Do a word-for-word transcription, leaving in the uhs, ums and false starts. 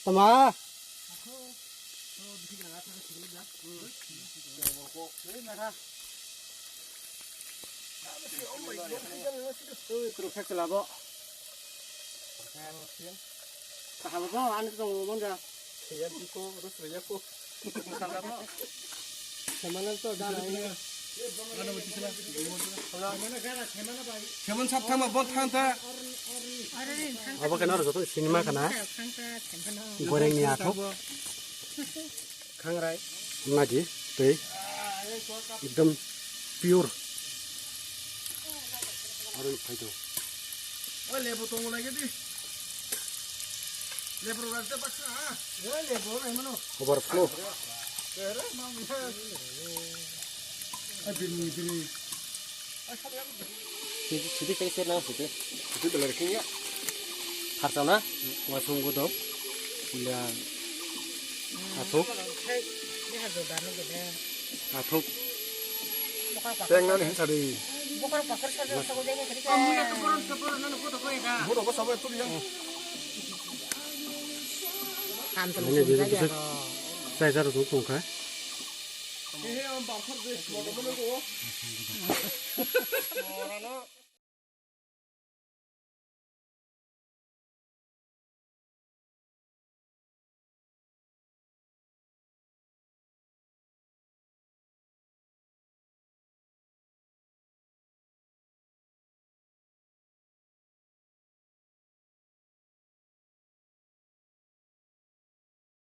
Tama. Kaham bo, ani tong manja. Siyan tiko, terus siyan ko. Semanan to da lai. Seman sab thangma bon thang ta. Abo khe naro joto sinima kana. Goreng ni athok. Khangrai. Naji tei. Ekdom pure. Aro phai to. Oi, lebu tongo lai di. Lebu rok baksa, ha? Oi, lebu lai mano. Overflow. Ere, mam. Ai, bini, bini. Sidi, sidi kai ser nang sidi. Sidi belar kenya. Harsa na? Wasung godok. Ila. Athuk. Athuk. Teng nani hinsa di. Buka pakar sa sa sa gojai ni kari ka. Buka ko sabai tu yang. Ini dia bisa. Saya satu tu tungka. Ini yang bakar deh, mau kemana gua?